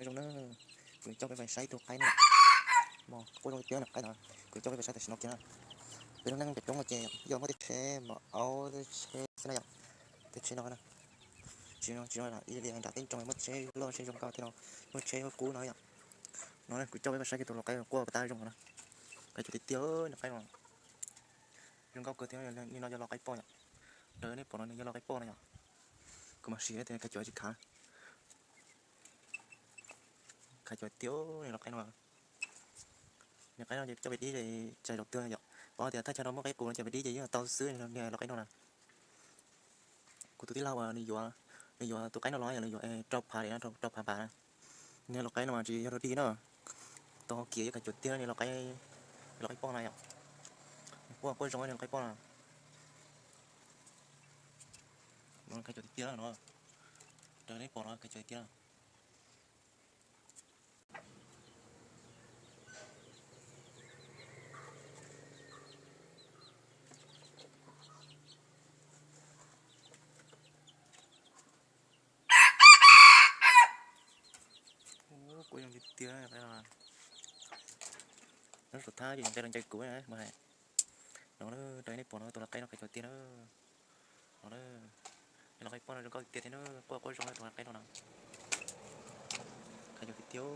Zoo na, kuv coj peb pais saib tus qaib no. Quaj zoo tiag tiag na qaib no, kuv coj peb pais saib tam sim no kiag na. Peb lub neej coob coob no ces yog muaj tej tsheb npam aub tej tsheb xwb na yom. Tej tsheb no na, tsis tsis ib li nram teb nroog muaj tsheb loj tsheb zoo nkauj thiab no, muaj tsheb qub no yom. No kuv coj peb pais saib kiag tus lau qaib quaj puas tab zoo no na. Qaib cuav tiag tiag, lau qaib no zoo nkauj kawg thiab. Li no yog lau qaib poj yom. Raws nej pom no nws yog lau qaib poj no yom. Kuv mam sim tias qaib cuav tsis khav. Khav cuav tiag, nws lau qaib no. Nws qaib no ces coj pem dib ces tsais zaum twg yom. Pom tias thaj chaw no muaj qaib qus no ces pem dib ces yeej tau xwb, nws lau qaib no na. Kuv tus tij laug uas nws yuav, nws yuav tus qaib no los yog nws yuav rau phav li no, rau phav npam na. Nws lau qaib no mas tsis yog dog dig na. Tau kiag yuav khav cuav tiag, nws lau qaib, lau qaib poj na yom. Quaj quaj zoo nws lau qaib poj na. Khav cuav tiag tiag no. Raws nej pom no khav cuav tiag. Kuv zoo tiag tiag. Nyob saum thab ces nqe los ncaws kuv mas hais. No, raws nej pom no tus lau qaib no khav cuav tiag na. No, lau qaib poj no zoo nkauj tiag tiag na, quaj quaj zoo tus lau qaib no na. Khav cuav tiag tiag.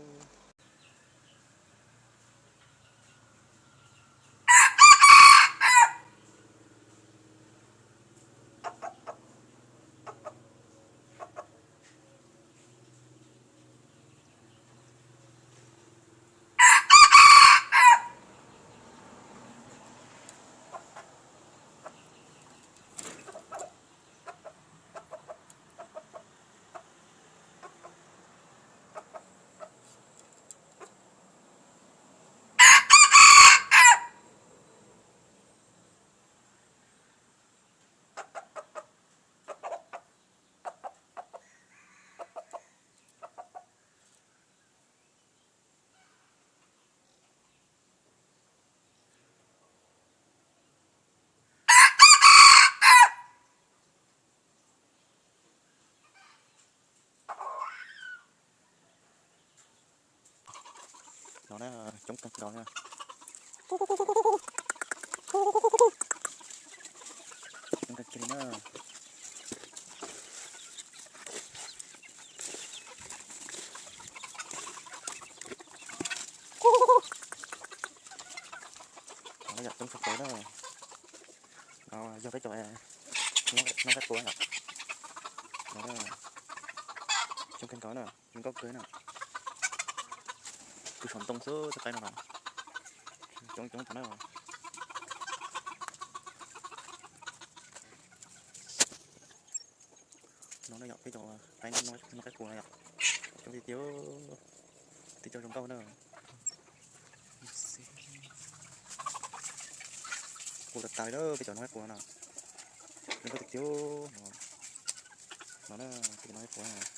No na, coob kawg nkaus na. Coob kawg kiag li na. No yog coob kawg nkaus na. No yog peb cov noob qaib qus yom. No coob kawg nkaus na, zoo nkauj kawg na. Kuv saum ntoo xwb tus qaib no na. Coob coob tag na. No na yom, peb cov qaib no, noob qaib qus no yom. Coob tiag tiag, tib co zoo nkauj na. Qus tas tas li na, peb cov noob qaib qus no na. Zoo nkauj tiag tiag. No na, peb cov noob qaib qus.